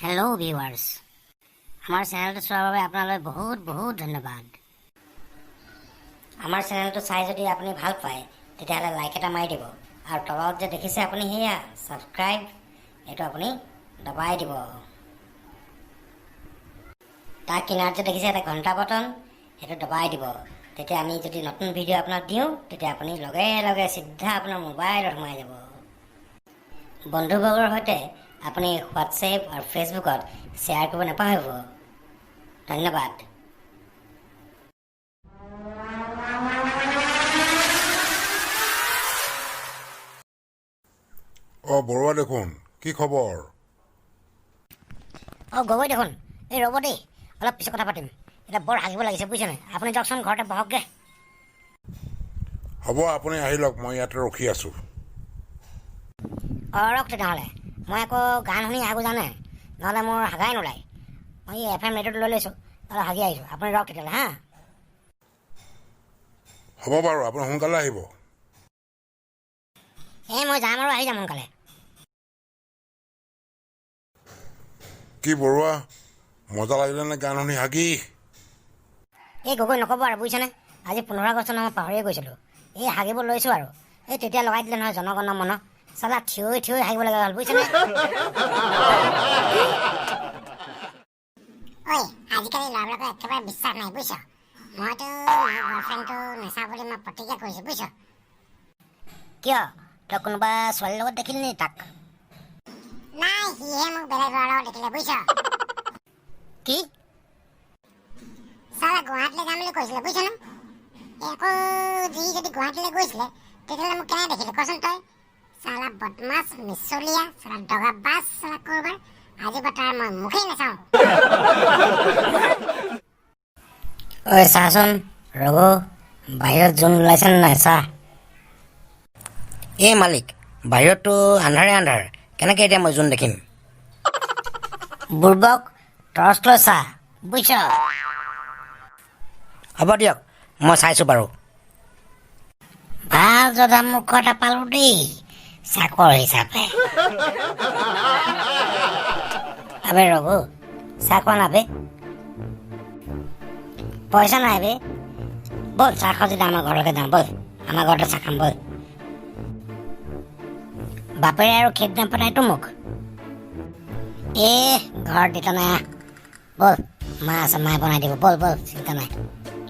Hello' viewers, আমাৰ চেনেলটো চোৱাৰ বাবে আপোনালৈ বহুত বহুত ধন্যবাদ। আমাৰ চেনেলটো চাই যদি আপুনি ভাল পায়, তেতিয়াহ'লে লাইক এটা মাৰি দিব আৰু তলত যে দেখিছে আপুনি সেয়া ছাবস্ক্ৰাইব, এইটো আপুনি দবাই দিব। তাৰ কিনাৰত যে দেখিছে এটা ঘণ্টা বটন, সেইটো দবাই দিব। তেতিয়া আমি যদি নতুন ভিডিঅ' আপোনাক দিওঁ, তেতিয়া আপুনি লগে লগে চিধা আপোনাৰ মোবাইলত সোমাই যাব। বন্ধুবৰ্গৰ সৈতে আপুনি হোৱাটছএপ আৰু ফেচবুকত শ্বেয়াৰ কৰিব নাপাহৰিব। ধন্যবাদ। অ বৰুৱা দেখোন, কি খবৰ? অঁ গগৈ দেখোন। এই ৰ'ব দেই, অলপ পিছত কথা পাতিম। এতিয়া বৰ হাগিব লাগিছে, বুজিছে নাই? আপুনি যাওকচোন, ঘৰতে বহকগৈ। হ'ব, আপুনি আহি লওক, মই ইয়াতে ৰখি আছোঁ। অঁ, ৰখ তেনেহ'লে। মই আকৌ গান শুনি হাগো জানে, নহ'লে মোৰ হাগাই নোলায়। মই এই এফ এম ৰেডিঅ'টো লৈ লৈছোঁ, অলপ হাগি আহিছোঁ। আপুনি ৰখ তেতিয়াহ'লে। হা। হ'ব বাৰু, আপুনি সোনকালে আহিব। এই মই যাম আৰু আহি যাম সোনকালে। কি বৰুৱা, মজা লাগিলেনে গান শুনি হাগি? এই গগৈ, নক'ব আৰু, বুজিছেনে? আজি 15 আগষ্ট নহয়, মই পাহৰিয়ে গৈছিলোঁ। এই হাগিব লৈছোঁ আৰু এই তেতিয়া লগাই দিলে নহয় জনগণ মন। চালা থিয় থিয় হাগিব লগা হ'ল, বুজিছেনে? ঐ, আজিকালি ল'ৰাবিলাকৰ একেবাৰে বিশ্বাস নাই, বুজিছ? মইতো মোৰ গাৰ্লফ্ৰেণ্ডটো নাচাওঁ বুলি মই প্ৰতিজ্ঞা কৰিছোঁ, বুজিছ? কিয়, তই কোনোবা ছোৱালীৰ লগত দেখিলি নি তাক? নাই, সিহে মোক বেলেগ ল'ৰাৰ লগত দেখিলে, বুজিছ? কি? চালা গুৱাহাটীলৈ যাম বুলি কৈছিলে, বুজিছ ন? এই আকৌ যি যদি গুৱাহাটীলৈ গৈছিলে, তেতিয়াহ'লে মোক কেনেকৈ দেখিলে কচোন তই? চালা বদমাছ মিছলীয়া, চালা দগা বাছ, চালা ক'ৰবাৰ। আজিৰ পৰা তাৰ মই মুখেই নাচাওঁ। ঐ চাচোন ৰঘু, বাহিৰত জোন ওলাইছে নে নাই চা। এই মালিক, বাহিৰততো আন্ধাৰে আন্ধাৰ, কেনেকৈ এতিয়া মই জোন দেখিম? বুৰ্বক, টৰ্চ লৈ চা, বুজিছ? হ'ব দিয়ক, মই চাইছোঁ বাৰু। ভাল জধা মূৰ্খ এটা পালোঁ দেই চাকৰ হিচাপে। আবে ৰঘু, চাহ খোৱা না বে? পইচা নাই বে। ব'ল, চাহ খাওঁ যদি আমাৰ ঘৰলৈকে যাওঁ ব'ল, আমাৰ ঘৰতে চাহ খাম ব'ল। বাপেৰে আৰু খেত নাপতাইতো মোক। এ ঘৰত দেউতা নাই, আহ ব'ল, মা আছে, মায়ে বনাই দিব। ব'ল ব'ল, চিন্তা নাই।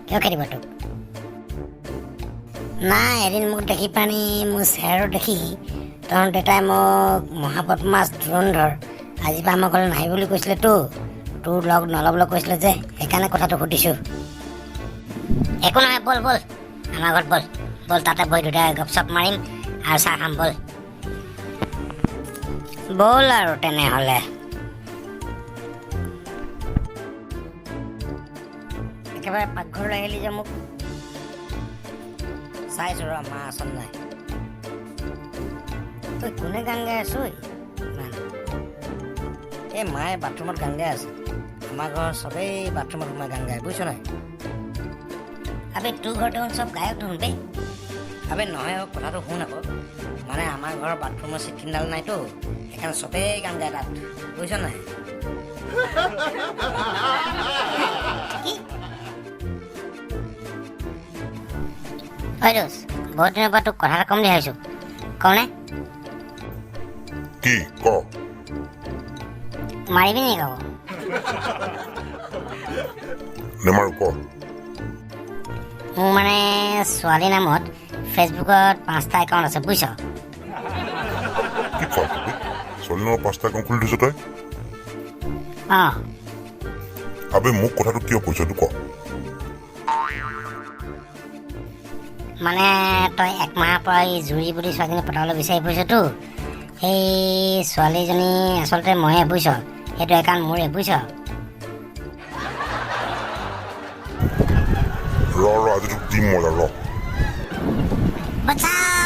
কিয় খেদিব তোক? নাই, এদিন মোক দেখি পানি, মোৰ চেহেৰাটো দেখি তহঁত দেউতাই মোক মহাবদমাছ ধুৰন্ধৰ, আজিৰ পৰা আমাৰ ঘৰলৈ নাহিবি বুলি কৈছিলেতো, তোৰ লগ নল'বলৈ কৈছিলে যে, সেইকাৰণে কথাটো সুধিছোঁ। একো নহয়, ব'ল ব'ল, আমাৰ ঘৰত ব'ল ব'ল, তাতে বহি দুটাই গপ চপ মাৰিম আৰু চাহ খাম, ব'ল ব'ল আৰু তেনেহ'লে। একেবাৰে পাকঘৰলৈ আহিলি যে মোক। চাইছোঁ ৰ, মা আচল নাই। তই কোনে গান গাই আছ ঐ ইমান? এই মায়ে বাথৰুমত গান গাই আছে। আমাৰ ঘৰৰ চবেই বাথৰুমত সোমাই গান গায়, বুজিছ নাই? আবে তোৰ ঘৰত দেখোন চব গায়ক দেখোন বে। আবে নহয় অ', কথাটো শুন আকৌ। মানে আমাৰ ঘৰৰ বাথৰুমৰ চিটিনডাল নাইতো, সেইকাৰণে চবেই গান গায় তাত, বুজিছ নাই? কি ঐ দোষ, বহুত দিনৰ পৰা তোক কথা এটা ক'ম বুলি ভাবিছোঁ, কওঁনে? কি ক? মাৰিবি নেকি আকৌ? নেমাৰো, ক। মোৰ মানে ছোৱালী নামত ফেচবুকত 5টা একাউণ্ট আছে, বুজিছ? কি ফাল্টু বে, ছোৱালী নামৰ 5টা একাউণ্ট খুলি থৈছ তই? অঁ। আবে মোক কথাটো কিয় কৈছ এইটো ক। মানে তই এক মাহৰ পৰা এই জুৰি বুলি ছোৱালীজনী পতাবলৈ বিচাৰি ফুৰিছতো, সেই ছোৱালীজনী আচলতে ময়ে, বুজিছ? সেইটো একাউণ্ট মোৰে, বুজিছ? ৰ ৰ, আজি তোক দিম মজা, ৰ। বচাও।